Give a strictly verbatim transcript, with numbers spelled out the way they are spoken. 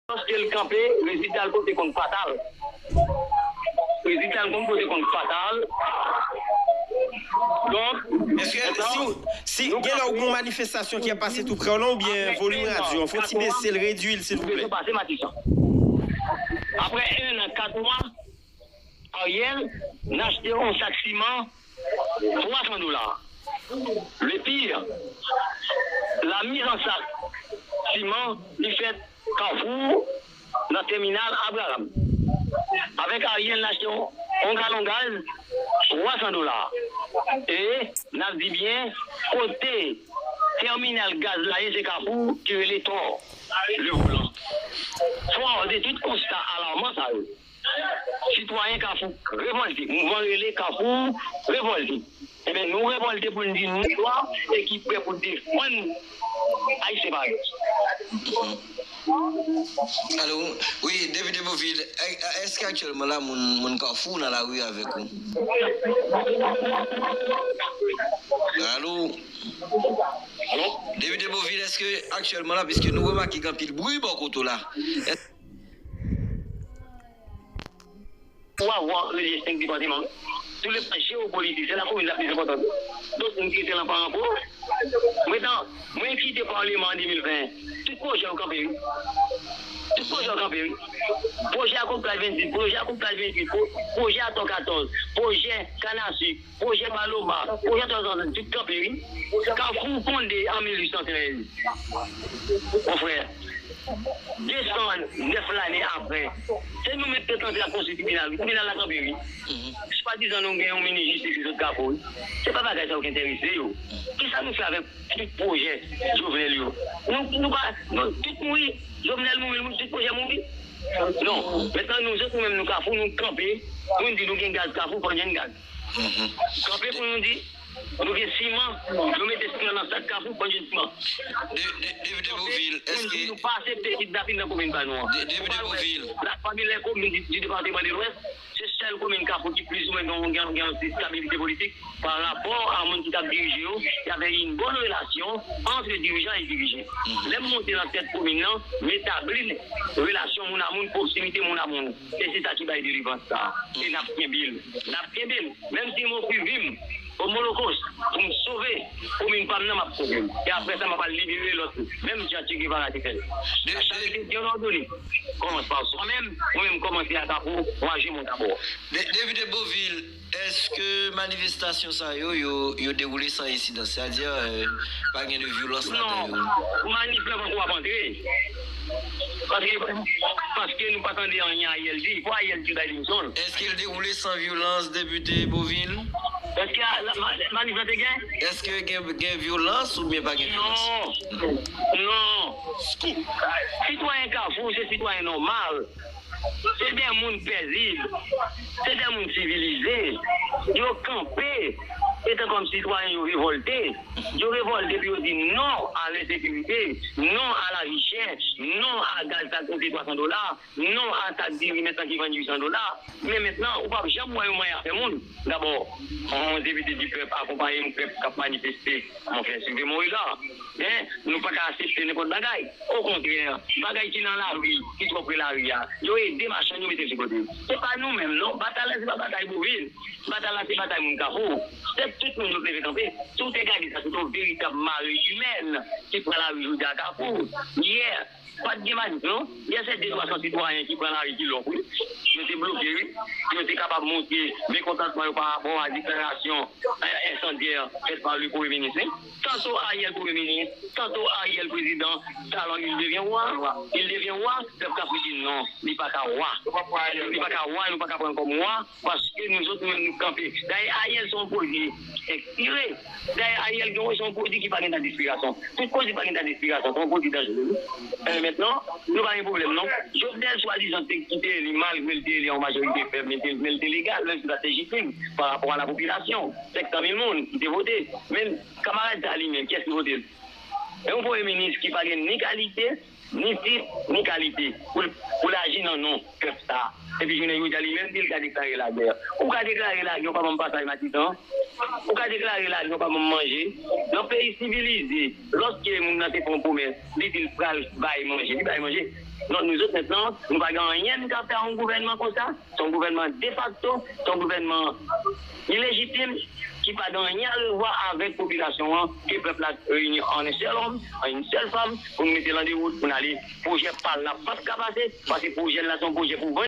Lòske l kanpe, rezilta l pote konn fatal. Rezilta l konn pote konn fatal. Donk, Èske si, si gen lè ou gen yon manifestasyon ki ap pase tou prè w lan, oubyen volim radyo an, fè yon ti bese l, redui l silvouplè. Pase Matisan. Apre en an, kat mwa, Ariel n achte yon sak siman twa san dola. Le pire, la mise en sac siman li fèt Kafou nan tèminal Abraham. Avèk Ariel n achte yon, yon galon gaz twa san dola. E n ap di byen kote tèminal gaz la ye, se Kafou ki rele Tò le Volan. Fò de tout konsta alarman sa yo. Sitwayen Kafou revòlte. Mouvman rele Kafou revòlte. Ebyen, nou revòlte pou n di nou dwa e ki prè pou defann Ayisyen parèy. Alo, wi, Depite Beauvil, èske aktyèlman la moun, moun Kafou nan lari avèk ou? Alo? Depite Beauvil, èske aktyèlman la, piske nou remake gen anpil bri bò kote w la, Ou a vwa rele senk depatman. Sou le plan jewopolitik, se lakomin la plis enpòtan. Donk, m kite l an paran pou. Mwen, mwen kite Paleman an de mil ven. Tout pwojè yo kanpe, wi. Tout pwojè yo kanpe, wi. Pwojè a Koukay vennsis, pwojè a Koukay venntuit, pwojè a Tò katòz, pwojè Kanasik, pwojè Paloma, pwojè Tòzanzan, tout kanpe, wi. Kafou fonde an mil uit san trèz. Mon frè. De san nèf lane apre, se nou menm ki te tante ap konstwi tribinal, wi. Tribinal la kanpe, wi. Swadizan nou gen yon minis jistis ki sot Kafou, wi. Se pa bagay sa yo ki enterese yo. Kisa nou fè avèk tout pwojè Jovenel yo? Nou, nou pa, nou, tout mouri. Jovenel mouri, tout pwojè mouri. Non. Mentnan, nou, nou menm, nou Kafou, nou kanpe pou n di nou gen gaz Kafou, fò n jwenn gaz. Kanpe pou nou di, nou gen siman, yo mete siman nan sak Kafou, fò n jwenn siman. Depite Beauvil, èske. Nou pa aksepte kidnapin nan komin pa nou an. Depite Beauvil. Pami lè komin di depatman de Lwès, se sèl komin Kafou ki plizoumwen gen yon estabilite politik pa rapò a moun ki t ap dirije yo, y avè yon bòn relasyon ant dirijan e dirije. Lè m monte nan tèt komin nan, m etabli relasyon moun a moun, pwoksimite moun a moun. E se sa ki bay delivrans sa. E n ap kenbe l. N ap kenbe l. Menm si m ofri vi m, kòm olokos, pou m sove komin pa m nan, m ap sove l. E apre sa, m ap al libere lòt yo. Menm jan Che Guevara te fè l. La charité bien ordonnée commence par soi-même. Mwen menm, kòmanse ak Kafou, moi je monte d'abord. Depite Beauvil, èske manifestasyon sa yo, yo, yo dewoule san ensidan? Sètadi, pa gen de vyolans ladan yo? Non, manif la poko ap antre. Paske, paske nou pa tande anyen Ariel di. Fò Ariel di bay demisyon l. Èske l dewoule san vyolans, Depite Beauvil? Èske manif la te gen? Èske gen, gen vyolans oubyen pa gen vyolans? Non. Non. Sitwayen Kafou, se sitwayen nòmal. Se de moun pezib. Se de moun sivilize. Yo kanpe. Etan kòm sitwayen, yo revòlte. Yo revòlte pou yo di non a lensekirite, non a lavi chè, non a gaz sa k monte twa san dola, non a sak diri mentnan ki vann uit san dola. Men mentnan, ou p ap janm wè yo manyen afè moun. Dabò, yon depite di pèp, akonpaye yon pèp k ap manifeste, monchè, suivez mon regard. Hein? Nou pa ka aksepte nenpòt bagay. Okontrè, bagay ki nan lari, ki twò pre lari a, yo ede machann yo mete l sou kote. Se pa nou menm, non. Batay la, se pa batay Beauvil. Batay la, se batay moun Kafou. Se tout moun yo leve kanpe. Si w te gade sa, se yon veritab mare imèn ki pran lari jodi a Kafou. Yè, pa t gen manif, non. Yè, se de twa san sitwayen ki pran lari ki lòk, wi. Yo te bloke, wi. Yo te kapab montre mekontantman yo pa rapò a deklarasyon, eh, ensandyè fèt pa le premye minis, wi. Tanto Ariel premye minis, tanto Ariel prezidan, talon il devient roi, il devient roi, pèp Kafou di non, li pa ka wa. Li pa ka wa, nou pa ka pran l kòm wa, paske nou zòt nou menm nou kanpe. Dayè, Ariel se yon pwodui enspire. Dayè, Ariel gen se yon pwodui ki pa gen dat despirasyon. Tout pwodui pa gen dat despirasyon, se yon pwodui danjere, wi. Eh, mentnan, nou pa gen pwoblèm, non. Jovenel swadizan te kite eli, malgre l te eli a yon majorite fèb, men te, men l te legal, menm si l pa t lejitim, pa rapò a lapopilasyon. Senk san mil moun ki te vote. Men kamarad sa li menm, kiyès ki vote l? E yon premye minis ki pa gen ni kalite, ni tit, ni kalite, pou l, pou l aji nan non pèp sa. Epi jounen jodi a, li menm di l ka deklare lagè. Ou ka deklare lagè, ou pa ban m pasaj Matisan? Ou ka deklare lagè, ou pa ban m manje? Nan peyi sivilize, lòske moun nan te fè yon pwomès, li di l pral bay manje, li bay manje. Donk, nou zot mentnan, nou pa gen anyen nou ka fè a yon gouvènman konsa. Se yon gouvènman defakto, se yon gouvènman ilejitim ki pa gen anyen a revwa avèk popilasyon an, ke pèp la reyini an yon sèl òm, an yon sèl fanm, pou nou mete l an dewout, pou n ale. Pwojè pa l la p ap ka pase, paske pwojè l la se yon pwojè pou vann.